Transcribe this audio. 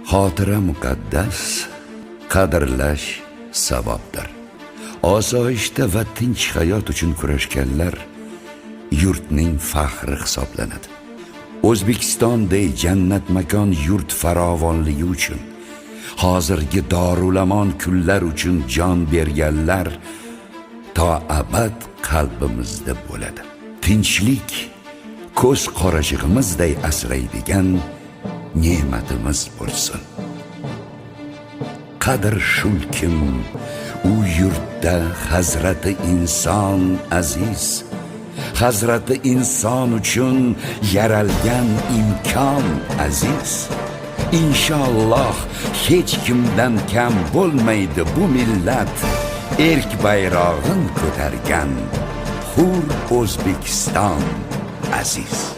Xotira muqaddas, qadrlash savobdir. Osoyishta va tinch hayot uchun kurashganlar yurtning faxri hisoblanadi. O'zbekistonday jannat makon yurt farovonligi uchun, hozirgi dorulamon kunlar uchun jon berganlar to abad qalbimizda bo'ladi. Tinchlik ko'z qorachig'imizday asraydigan ne'matimiz bo'lsin. Qadr shulkim, u yurtda hazrati inson aziz, hazrati inson uchun yaralgan imkon aziz. Inshaalloh hech kimdan kam bo'lmaydi bu millat, erk bayrog'in ko'targan hur O'zbekiston aziz.